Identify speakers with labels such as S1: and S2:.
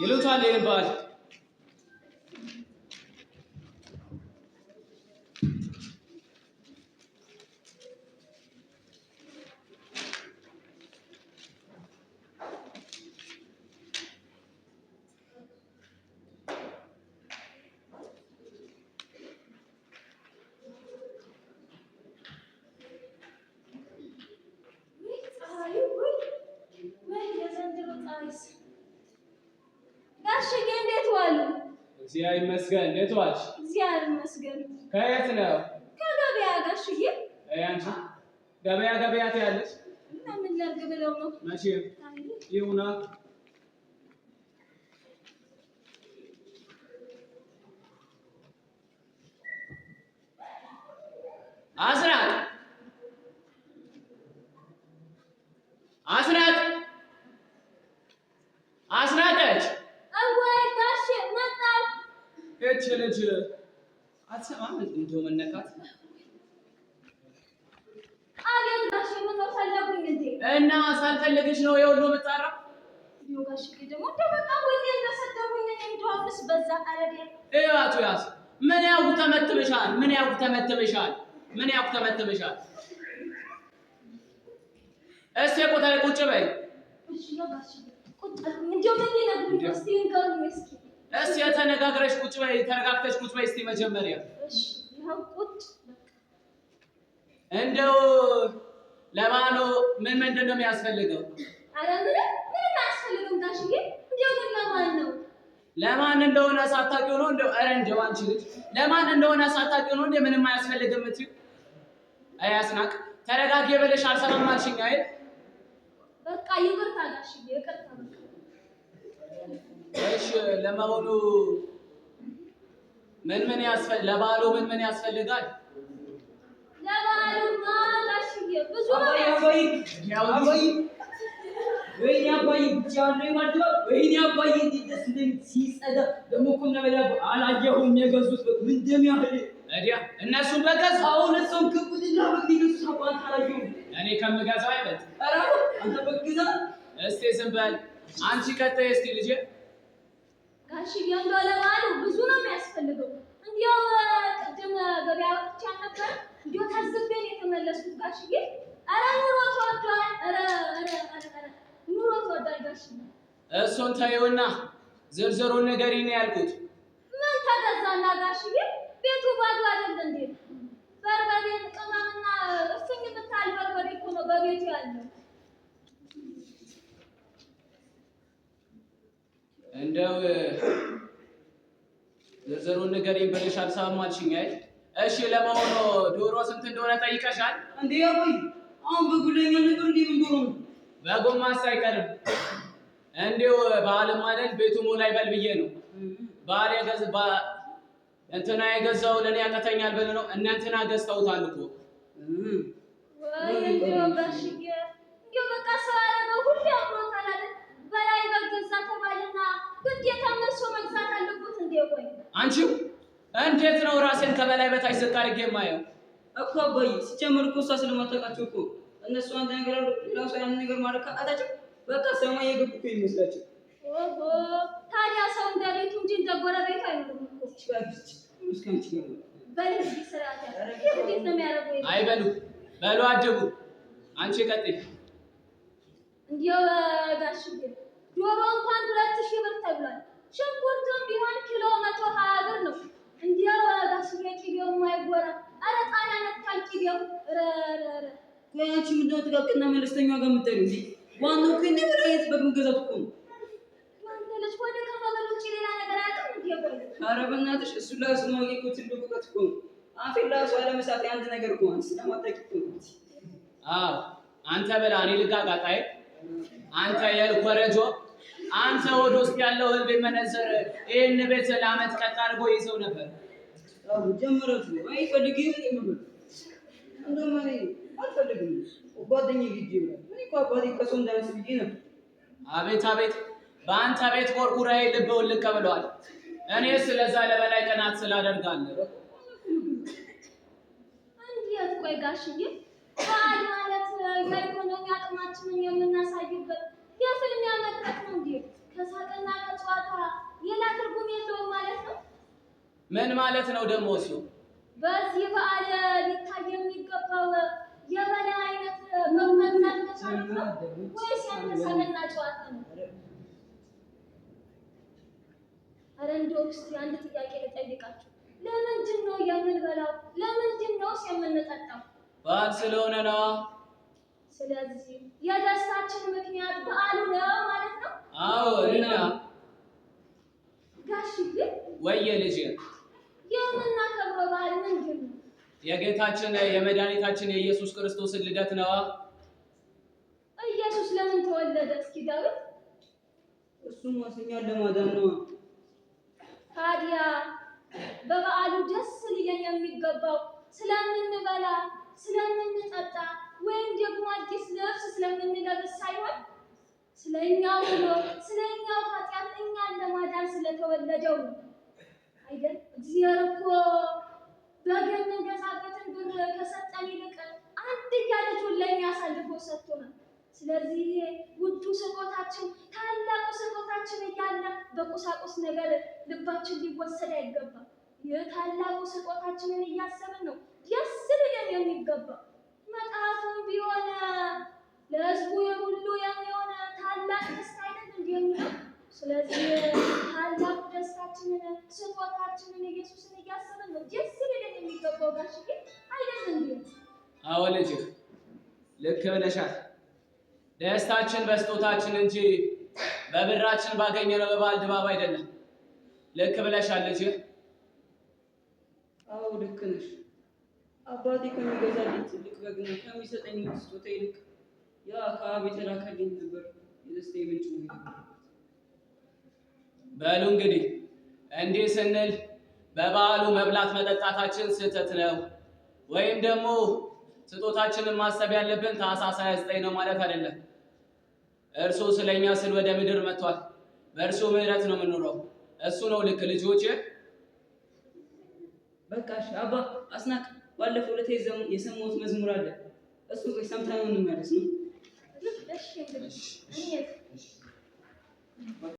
S1: ይሉታል ይህን በዓል።
S2: ውይ ፀሐዩ፣ ውይ ውይ፣ የዘንድሮ ፀሐይስ! ጋሽዬ እንዴት ዋሉ?
S1: እግዚአብሔር ይመስገን። እንዴት ዋልሽ?
S2: እግዚአብሔር ይመስገን።
S1: ከየት ነው?
S2: ከገበያ ጋሽዬ።
S1: አይ አንቺ ገበያ ገበያ ትያለሽ።
S2: እና ምን ላድርግ ብለው ነው?
S1: መቼም ይሁና። አስናቅ አስናቅ አስናቀች።
S2: እወይ ጋሼ መጣሁ።
S1: ይህች ልጅ አትሰማም። እንደው መነካት።
S2: አቤት ጋሼ፣ ምነው ፈለጉኝ እንዴ?
S1: እና ሳልፈልግሽ ነው የሁሉ የምጠራ።
S2: እንደው ጋሽዬ ደግሞ እንደው በቃ ሁሌ እንደሰደቡኝ እኔ እንደው አሁንስ በዛ። ኧረ
S1: እያቱ ያዝ ምን ያውቁ ተመትበሻል? ምን ያውቁ ተመትበሻል? ምን ያውቁ ተመትበሻል? እስቲ ቆታ ቁጭ በይ።
S2: እሺ ነው ጋሽዬ፣ ቁጭ አልኩኝ። እንደው ምን ሊነግሩኝ ነው? እስኪ ንገሩኝ እስኪ።
S1: እስቲ ተነጋግረሽ ቁጭ በይ። ተረጋግተሽ ቁጭ በይ እስቲ መጀመሪያ።
S2: እሺ ይኸው ቁጭ በቃ።
S1: እንደው ለበዓሉ ምን ምንድን ነው የሚያስፈልገው?
S2: ኧረ ምንም ምንም አያስፈልግም ጋሽዬ። እንደው ግን ለማን ነው?
S1: ለማን እንደሆነ ሳታውቂው ነው እንደው። ኧረ እንደው አንቺ ልጅ ለማን እንደሆነ ሳታውቂው ነው እንደ ምንም አያስፈልግም የምትይው? አይ አስናቅ ተረጋጊ ብለሽ አልሰማም አልሽኝ አይደል?
S2: በቃ ይቅርታ ጋሽዬ፣ ይቅርታ በቃ።
S1: እሺ ለመሆኑ ምን ምን ለበዓሉ ምን ምን ያስፈልጋል?
S2: ለበዓሉማ ጋሽዬ ብዙ ነው
S3: አባዬ
S2: የሚያስፈልገው።
S3: አባዬ አባዬ፣ ወይኔ አባዬ ብቻ ያለው ማለት ነው። ወይኔ አባዬ እንዴት ደስ እንደሚል ሲጸዳ። ደግሞ እኮ እነ በላ አላየሁም የገዙት በግ ምን እንደሚያህል።
S1: እዲያ እነሱን በገዙ።
S3: አሁን እሱን ክቡድና በግ ሊገዙት አባ አንተ አላየሁም።
S1: እኔ ከምገዛው አይበልጥ።
S3: ኧረ አንተ በግ ግዛ።
S1: እስቲ ዝም በል አንቺ ቀጥይ እስቲ ልጄ።
S2: ጋሽዬ እንደው ለበዓሉ ብዙ ነው የሚያስፈልገው። እንዲያው ቅድም ገበያ ወጥቼ አልነበረ? እንዲያው ታዝቤ ነው የተመለስኩት ጋሽዬ። ኧረ ኑሮ ተወዷል። ኧረ ኧረ ኧረ ኧረ ኑሮ ተወዷል ጋሽዬ።
S1: እሱን ተይውና ዝርዝሩን ንገሪኝ ነው ያልኩት።
S2: ምን ተገዛና ጋሽዬ? ቤቱ ባዶ አይደል እንዴ? በርበሬ ቅመምና እፍኝ የምታህል በርበሬ እኮ ነው በቤቱ ያለው።
S1: እንደው ዝርዝሩን ንገሪኝ ብልሽ አልሰማም አልሽኝ አይደል? እሺ ለመሆኑ ዶሮ ስንት እንደሆነ ጠይቀሻል?
S3: እንዴ አባዬ አሁን በጉ ለኛ ነበር እንዴ? ምን ዶሮ ነው?
S1: በጎማስ አይቀርም። እንዲሁ በዓልም አይደል ቤቱ ሞላ ይበል ብዬ ነው። በዓል የገዝ እንትና የገዛው ለእኔ ያቅተኛል ብል ነው። እነ እንትና ገዝተውታል እኮ።
S2: ወይ እንደው ጋሽዬ እንደው በቃ ሰው ያደረገው ሁሉ ያምሮታል አይደል? በላይ በገዛ ተባለና ግዴታ መልሶ መግዛት አለበት እንዴ? ቆይ
S1: አንቺው እንዴት ነው ራሴን ከበላይ በታች ዝቅ አድርጌ የማየው?
S3: እኮ አባዬ ሲጀመር እኮ እሷ ስለማታውቃቸው እኮ እነሱ አንድ ነገር አሉ፣ ሌላ ሰው ያን ነገር ማድረግ ካቃታቸው በቃ ሰማይ የገቡ እኮ ይመስላቸው።
S2: ኦሆ ታዲያ ሰው እንደ ቤቱ እንጂ እንደ ጎረቤቱ አይኖርም እኮ።
S3: እስካንቺ ጋር ነው።
S2: በል እንግዲህ ስርዓት ያዝ። ይህ እንዴት ነው የሚያደርገው?
S1: አይ በሉ በሉ አድቡ። አንቺ ቀጥይ።
S2: እንዲያው ጋሽዬ ዶሮ እንኳን 2000 ብር ተብሏል። ሽንኩርቱም ቢሆን ኪሎ 120 ብር ነው። እንዲያው ጋሽዬ ቅቤው የማይጎራ ኧረ ጣሪያ ነክቷል ቅቤው። ኧረ ኧረ ኧረ
S3: ቆይ አንቺ ምንድን ነው ጥቃቅንና መለስተኛ ጋር የምትጠሪው እንዴ? ዋናው እኮ የኔ አይነት በግ መገዛት እኮ ነው።
S2: አንተ ልጅ ሆነ ከመበል ውጭ ሌላ ነገር አያውቅም እንዴ? ቆይ
S3: ኧረ በእናትሽ እሱ ለራሱ ማወቅ እኮ ትልቅ እውቀት እኮ ነው። አፌን ለራሱ አለመሳት አንድ ነገር እኮ ነው። ስለማታውቂ እኮ ነው።
S1: አዎ አንተ በላ እኔ ልጋጋጥ አይደል? አንተ የኮረጆ አንተ ወደ ውስጥ ያለው እህል ቢመነዘር ይህን ቤት ለዓመት ቀጥ አድርጎ ይዘው ነበር።
S3: አዎ ጀመራችሁ። አይ ፈልጌ ነው እንደውም እኔ አልፈልግም። ጓደኛዬ ግድ ይብላል። እኔ እኮ አባቴ ከሰው እንዳያንስ ብዬ ነበር።
S1: አቤት አቤት፣ በአንተ ቤት ኮርኩራዬ ልብ ውልቅ ብለዋል። እኔ ስለዛ ለበላይ ቀናት ስላደርጋለሁ።
S2: እንዴት ቆይ ጋሽዬ በዓል ማለት የኢኮኖሚ አቅማችንን የምናሳይበት የፍልሚያ መድረክ ነው እንዴ? ከሳቅና ከጨዋታ ሌላ ትርጉም የለውም ማለት ነው።
S1: ምን ማለት ነው ደግሞ እሱ?
S2: በዚህ በዓል ሊታይ የሚገባው የበላይ አይነት መመግዛት መቻል ነው ወይስ ያንተ ሳቅና ጨዋታ ነው? ኧረ እንደው እስኪ አንድ ጥያቄ ልጠይቃችሁ። ለምንድን ነው የምንበላው? ለምንድን ነውስ የምንጠጣው?
S1: በዓል ስለሆነ ነው።
S2: ስለዚህ የደስታችን ምክንያት በዓሉ ነው ማለት ነው።
S1: አዎ እና
S2: ጋሽዬ
S1: ወየ ልጄ
S2: የምናከብረው በዓል ምንድን ነው?
S1: የጌታችን የመድኃኒታችን የኢየሱስ ክርስቶስን ልደት ነዋ።
S2: ኢየሱስ ለምን ተወለደ? እስኪ ዳዊት
S3: እሱም እኛን ለማዳን ነው።
S2: ታዲያ በበዓሉ ደስ ሊለን የሚገባው ስለምንበላ፣ ስለምንጠጣ ወይም ደግሞ አዲስ ልብስ ስለምንለብስ ሳይሆን ስለኛው ብሎ ስለኛው ኃጢአት እኛን ለማዳን ስለተወለደው ነው አይደል? እግዚአብሔር እኮ በግ የምንገዛበትን ብር ከሰጠን ይልቅ አንድያ ልጁን ለእኛ አሳልፎ ሰጥቶናል። ስለዚህ ይሄ ውዱ ስጦታችን ታላቁ ስጦታችን እያለ በቁሳቁስ ነገር ልባችን ሊወሰድ አይገባም። ይህ ታላቁ ስጦታችንን እያሰብን ነው ደስ ሊለን የሚገባ። መጽሐፉም ቢሆን ለሕዝቡ ሁሉ የሚሆን ታላቅ ደስታ አይደል እንዲህ የሚለው። ስለዚህ ታላቁ ደስታችንን ስጦታችንን ኢየሱስን እያሰብን ነው ደስ ሊለን የሚገባው። ጋሽዬ አይደል እንዴ?
S1: አዎ ልጄ ልክ ብለሻል። ደስታችን በስጦታችን እንጂ በብራችን ባገኘነው በበዓል ድባብ አይደለም። ልክ ብለሻል ልጄ።
S3: አዎ ልክ ነሽ። አባቴ ከሚገዛልኝ ትልቅ በግና ከሚሰጠኝ ውድ ስጦታ ይልቅ ያ ከአብ የተላከልኝ ነበር የደስታዬ ምንጭ መሆን የነበረበት።
S1: በሉ እንግዲህ እንዲህ ስንል በበዓሉ መብላት መጠጣታችን ስህተት ነው ወይም ደግሞ ስጦታችንን ማሰብ ያለብን ታኅሳስ 29 ነው ማለት አይደለም። እርሱ ስለኛ ስል ወደ ምድር መጥቷል። በእርሱ ምሕረት ነው የምንኖረው። እሱ ነው ልክ ልጆቼ።
S3: በቃ እሺ አባ አስናቅ፣ ባለፈው ዕለት የሰማሁት መዝሙር አለ። እሱን ቆይ ሰምተነው እንመለስ ነው።
S2: እሺ እንግዲህ እንሂድ።